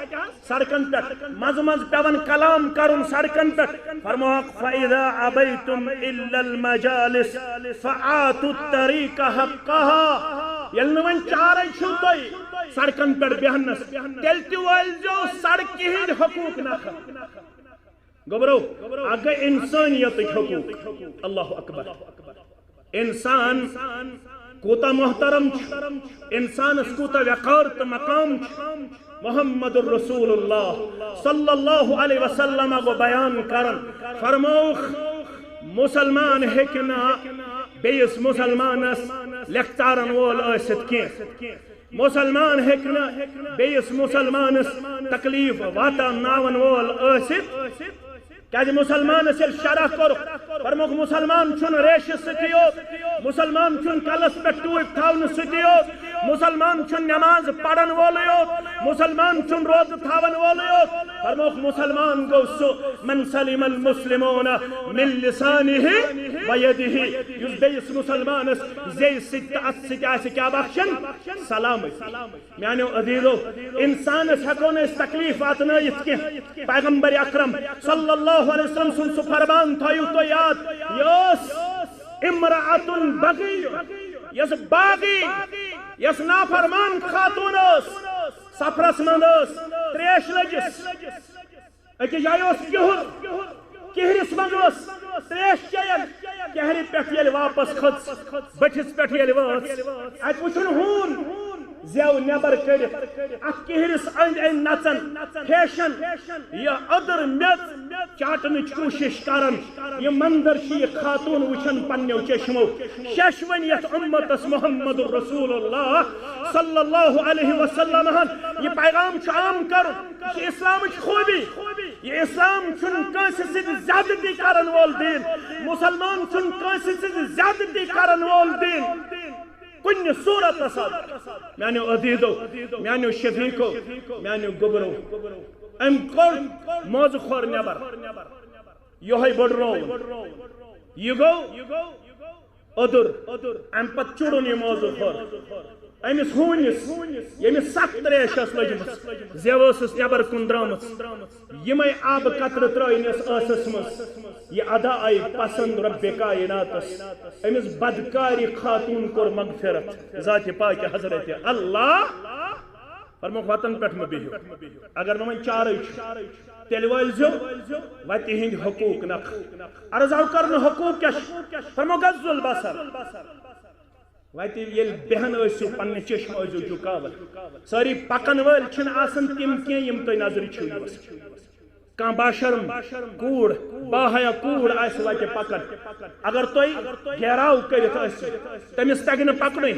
سڑکن پٮ۪ٹھ۔ منٛزٕ منٛزٕ پٮ۪وان کلام کرُن سڑکن پٮ۪ٹھ۔ فرمووُکھ، فاذا ابیتم الا المجالس فآتوا الطریق حقها۔ ییٚلہِ نہٕ وۄنۍ چارے چھُو تۄہہِ سڑکن پٮ۪ٹھ بیہنس، تیٚلہِ تہِ وٲلۍزیو سڑکہِ ہٕنٛدۍ حقوٗق نکھٕ۔ گوٚبرو، اکھ گٔے انسانیتٕکۍ حقوٗق۔ اللہ اکبر۔ انسان کوٗتاہ محترم چھُ، انسانس کوٗتاہ وقار تہٕ مقام چھُ۔ محمد رسول اللہ صلی اللہ علیہ وسلم گوٚو بیان کران، فرمووُکھ، مسلمان ہیٚکہِ نہٕ بیٚیِس مسلمانس لیکھژارن وول ٲسِتھ کینٛہہ۔ مسلمان ہیٚکہِ نہٕ بیٚیِس مسلمانس تکلیف واتناون وول ٲسِتھ۔ کیازِ مسلمانس ییٚلہِ شرح کوٚرُکھ، فرمووُکھ، مسلمان چھُنہٕ ریشہِ سۭتی یوت، مسلمان چھُنہٕ کلس پٮ۪ٹھ ٹوپۍ تھاونہٕ سۭتی یوت، مسلمان چھُنہٕ نماز پرن وولُے یوت، مسلمان چھُنہٕ روزٕ تھاون وولُے یوت۔ فرمووُکھ، مسلمان گوٚو سُہ، من سلم المسلمون من لسانه و یده، یُس بیٚیِس مسلمانس زیٚیہِ سۭتۍ تہٕ اتھٕ سۭتۍ آسہِ کیٛاہ بخشن؟ سلامتی۔ میانیو عزیزو، انسانس ہیکو نہٕ أسۍ تکلیف واتنٲیِتھ کینٛہہ۔ پیغمبر اکرم صلی اللہ علیہ وسلم سُنٛد سُہ فرمان تھٲیِو تُہۍ یاد، یہِ ٲس امرأة بغی، یۄس باغی، یۄس نافرمان خاتون ٲس، سفرس منٛز ٲس، تریش لٔجِس۔ أکِس جایہِ اوس کِہُر، کِہرِس منٛز اوس تریش چیٚیان۔ کِہرِ پٮ۪ٹھ ییٚلہِ واپس کھٔژ، بٔٹھِس پٮ۪ٹھ ییٚلہِ وٲژ، اَتہِ وُچھُن ہوٗن زٮ۪و نٮ۪بر کٔڑِتھ، اَتھ کِہرِس أنٛدۍ أنٛدۍ نژان، پھیشن، یہِ أدٕر میٚژ چاٹنٕچ کوٗشِش کران۔ یہِ منظر چھِ یہِ خاتوٗن وٕچھان پننیو چشمو۔ شش وۄنۍ یتھ امتس محمد رسول اللہ صلی اللہ علیہ وسلم ہن یہِ پیغام چھُ عام کرُن۔ یہِ چھِ اسلامٕچ خوٗبی۔ یہِ اسلام چھُنہٕ کٲنٛسہِ سۭتۍ زیادتی کرن وول دین۔ مسلمان چھُنہٕ کٲنٛسہِ سۭتۍ زیادتی کرن وول دین۔ کُنہِ صورتس اندر۔ میانیو عزیزو، میانیو شفیقو، میانیو گوٚبرو، أمۍ کوٚڑ موزٕ کھۄر نٮ۪بر۔ یِہوٚے بٔڑرووُن۔ یہِ گوٚو أدُر۔ اَمہِ پتہٕ چُڑُن یہِ موزٕ کھۄر۔ أمِس ہوٗنِس، ییٚمِس سخ تریش ٲس لٔجمٕژ، زٮ۪و ٲسٕس نٮ۪بر کُن درٛامٕژ۔ یِمے آبہٕ قطرٕ ترٲینس ٲسس منٛز۔ یہِ ادا آیہِ پسند رب کائناتس۔ أمِس بدکارِ خاتون کوٚر مغفرت ذاتِ پاکِ حضرت اللہ۔ فرمووُکھ، وتن پٮ۪ٹھ مہ بِہِو۔ اگر نہٕ وۄنۍ چارے چھُ، تیٚلہِ وٲلۍزیو وتہِ ہٕنٛدۍ حقوٗق نکھٕ۔ عرض آو کرنہٕ، حقوٗق کیٛاہ چھُ؟ فرموو، غض البصر۔ وتہِ ییٚلہِ بیہان ٲسِو، پننہِ چشمہٕ ٲسۍزیو جُکاوان۔ سٲری پکن وٲلۍ چھِنہٕ آسان تِم کینٛہہ یِم تُہۍ نظرِ چھِو یِوان۔ کانٛہہ باشرم کوٗر، باحیا کوٗر آسہِ وتہِ پکان، اگر تُہۍ گیراو کٔرِتھ ٲسِو، تٔمِس تگہِ نہٕ پکنُے،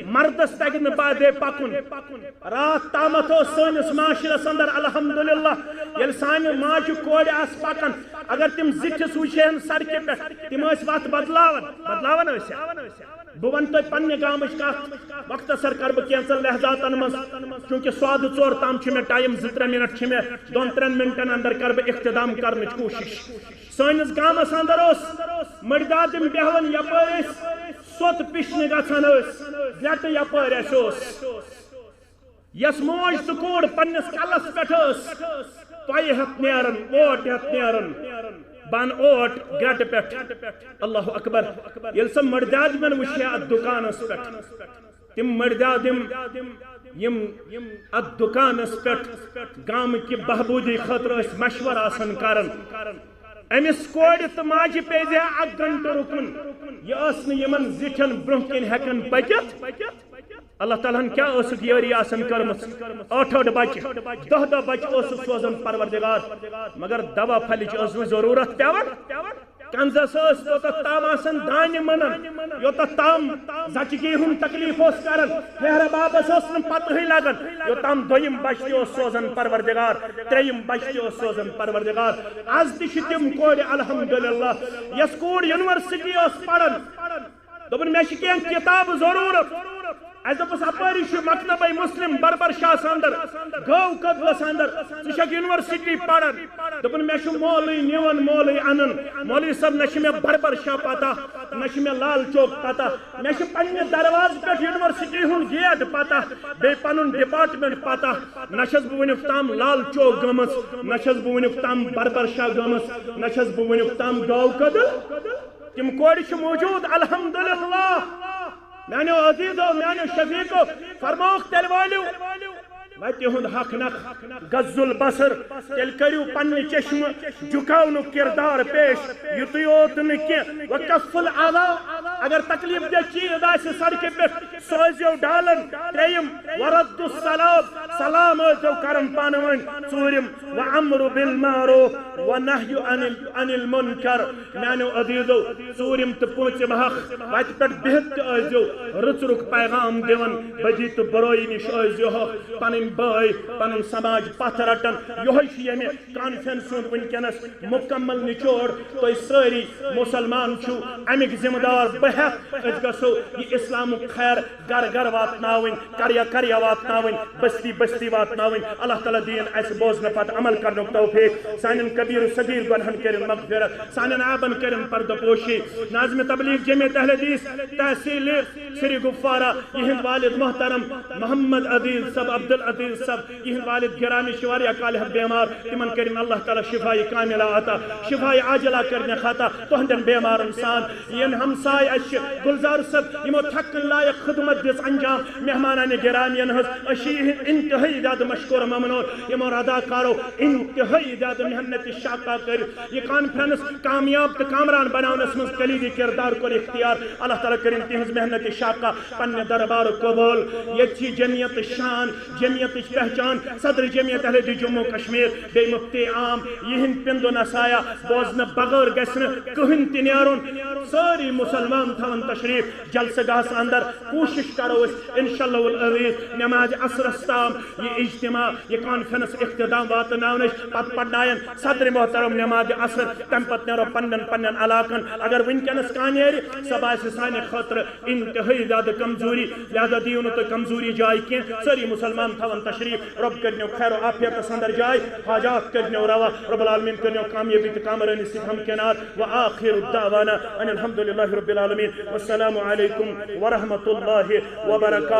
مردس تگہِ نہٕ پادے پکُن۔ راتھ تامتھ اوس سٲنِس معاشرس اندر الحمدللہ، ییٚلہِ سانہِ ماجہِ کورِ آسہٕ پکان، اگر تِم زِٹھِس وٕچھِ ہن سڑکہِ پٮ۪ٹھ، تِم ٲسۍ وتھ بدلاوان، بدلاوان ٲسۍ۔ بہٕ ونہٕ تۄہہِ پننہِ گامٕچ کتھ، مختصر کرٕ بہٕ کینٛژن لحظاتن منٛز، چونکہ سوادٕ ژور تام چھُ مےٚ ٹایم، زٕ ترٛےٚ منٹ چھِ مےٚ، دۄن ترٛٮ۪ن منٹن اندر کرٕ بہٕ اختتام کرنٕچ کوٗشش۔ سٲنِس گامس اندر اوس مٔڈۍ دادِم بیہوان، یپٲرۍ أسۍ سوٚت پِشنہِ گژھان ٲسۍ، گرٛٹہٕ یپٲرۍ اَسہِ اوس۔ یس موج تہٕ کوٗر پننِس کلس پٮ۪ٹھ ٲس، پۄیہِ ہٮ۪تھ نیران، اوٹ ہٮ۪تھ نیران، بن اوٹ گرٛٹہٕ پٮ۪ٹھ۔ اللہ اکبر۔ ییٚلہِ سۄ مٔڈۍ دادِمن وٕچھِ ہا اتھ دُکانس پٮ۪ٹھ، تِم مٔڈۍ دادِم یِم اتھ دُکانس پٮ۪ٹھ گامہٕ کہِ بہبوٗدی خٲطرٕ ٲسۍ مشورٕ آسان کران، أمِس کورِ تہٕ ماجہِ پیٚیہِ زِ اکھ گھنٹہٕ رُکُن۔ یہِ ٲس نہٕ یِمن زِٹھٮ۪ن برٛونٛہہ کِنۍ ہٮ۪کان پٔکِتھ۔ اللہ تعالیٰ ہن کیٛاہ ٲسٕکھ یٲری آسان کٔرمٕژ؟ ٲٹھ ٲٹھ بچہِ، دَہ دَہ بچہِ اوسُکھ سوزان پروردگار۔ مگر دوا پھلِچ ٲس نہٕ ضروٗرت پٮ۪وان۔ کنزس ٲس توٚتتھ تام آسان دانہِ مٕنان، یوٚتتھ تام زچگی ہُنٛد تکلیف اوس کران۔ ہیہرٕ بابس اوس نہٕ پتہٕے لگان، یوٚتام دوٚیِم بچہِ تہِ اوس سوزان پروردگار، ترٛیٚیِم بچہِ تہِ اوس سوزان پروردگار۔ از تہِ چھِ تِم کورِ، الحمدللہ۔ یۄس کوٗر یونیورسٹی ٲس پران، دوٚپُن، "مےٚ چھِ کینٛہہ کِتابہٕ ضروٗرت۔" اَسہِ دوٚپُس، "اَپٲری چھُ مکتبے مسلم بربر شاہ سندر، گٲو کدلس اندر، ژٕ چھکھ یونیورسٹی پران۔" دوٚپُن، "مےٚ چھُ مولٕے نِوان، مولٕے اَنان۔ مولوی صٲب، نہ چھِ مےٚ بربر شاہ پتہ، نہ چھِ مےٚ لال چوک پتہ۔ مےٚ چھِ پننہِ دروازٕ پٮ۪ٹھ یونیورسٹی ہُنٛد گیٹ پتہ، بیٚیہِ پنُن ڈپارٹمنٹ پتہ۔ نہ چھَس بہٕ وٕنیُک تام لال چوک گٔمٕژ، نہ چھَس بہٕ وٕنیُک تام بربر شاہ گٔمٕژ، نہ چھَس بہٕ وٕنیُک تام گٲو کدل۔" تِم کورِ چھِ موجود، الحمدللہ۔ میانیو عزیزو، میانیو شفیقو، فرمووُکھ تیٚلہِ وٲلِو وتہِ ہُنٛد حق نکھ، غض البصر، تیٚلہِ کٔرِو پننہِ چشمہٕ جُکاونُک کردار پیش، یُتُے یوت نہٕ کینٛہہ، وکف الاذی، اگر تکلیف دہ چیز آسہِ سڑکہِ پٮ۪ٹھ، سوزیو ڈالن۔ ترٛیٚیِم، ورد السلام، سلام ٲسۍزیو کران پانہٕ ؤنۍ۔ ژوٗرِم، وامر بالمعروف ونہی عن ال-، عن المنکر۔ میانیو عزیزو، ژوٗرِم تہٕ پوٗنٛژِم حق، وتہِ پٮ۪ٹھ بِہِتھ تہِ ٲسۍزیو رٕژ رُک پیغام دِوان، بدی تہٕ برٲیی نِش ٲسۍزیو پنٕنۍ بٲے، پنُن سماج پتھ رٹان۔ یِہوٚے چھُ ییٚمہِ کانفرنس ہُنٛد وٕنکیٚنس مکمل نچوڑ۔ تُہۍ سٲری مسلمان چھِو، امیِکۍ ذمہٕ دار بہٕ ہٮ۪تھ۔ أسۍ گژھو یہِ اسلامُک خیر گرٕ گرٕ واتناوٕنۍ، قریہ قریہ واتناوٕنۍ، بستی بستی واتناوٕنۍ۔ اللہ تعالیٰ دِیِن اَسہِ بوزنہٕ پتہٕ عمل کرنُک توفیق۔ سانٮ۪ن کبیر و صغیر گۄنہن کٔرِن مغفرت، سانٮ۪ن عیبن کٔرِن پردٕ پوشی۔ ناظم تبلیغ جمعیت اہل حدیث تحصیل سری گفوارہ، یِہِنٛد والد محترم محمد عزیز صٲب، عبدالعزیز صٲب، یِہِنٛد والد گرامی چھِ واریاہ کالہِ ہٮ۪تھ بیمار، تِمن کٔرِن اللہ تعالیٰ شفاء کاملہ عطا، شفاء عاجلہ کٔرِنَکھ عطا تُہنٛدٮ۪ن بیمارن سان۔ یِم ہمساے اَسہِ چھِ گلزار صٲب، یِمو تھکن لایق خدمت دِژ انجام مہمانانِ گرامیَن ہٕنٛز۔ أسۍ چھِ یِہِنٛدۍ انتہٲئی زیادٕ مشکور ممنون۔ یِمو رداکارو انتہٲئی زیادٕ محنت شاقہ کٔرِتھ یہِ کانفرنس کامیاب تہٕ کامران بناونس منٛز کلیدی کردار کوٚر اختیار۔ اللہ تعالیٰ کٔرِن تِہنٛز محنت شاقہ پننہِ دربارُک قبول۔ ییٚتہِ چھِ جمعیت شان، جمعیتٕچ پہچان، صدر جمعیت اہل حدیث جموں کشمیر، بیٚیہِ مفتی عام، یِہنٛد پِندُ نصایح بوزنہٕ بغٲر گژھِ نہٕ کٕہٕنۍ تہِ نیرُن۔ سٲری مسلمان تھاوَن تشریف جلسہٕ گاہس اندر۔ کوٗشش کرو أسۍ انشاءاللہ العزیز نمازِ عصرس تام یہِ اجتماع، یہِ کانفرنس اختتام واتناونٕچ۔ پتہٕ پرناون صدر محترم نمازِ عصر، تمہِ پتہٕ نیرو پننٮ۪ن پننٮ۪ن علاقن۔ اگر وٕنکیٚنس کانٛہہ نیرِ، سۄ باسہِ سانہِ خٲطرٕ انتہٲئی زیادٕ کمزوری، لہذا دِیِو نہٕ تُہۍ کمزوری جاے کینٛہہ۔ سٲری مسلمان تھاوَن تشریف، رب کٔرِنو خیر و عافیتس اندر جاے، حاجات کٔرِنو روا، رب العالمین کٔرِنو کامیٲبی تہٕ کامرٲنی سۭتۍ ہمکنار۔ وآخر دعوانا ان الحمد للہ رب العالمین۔ والسلام علیکم ورحمۃ اللہ وبرکاتہ۔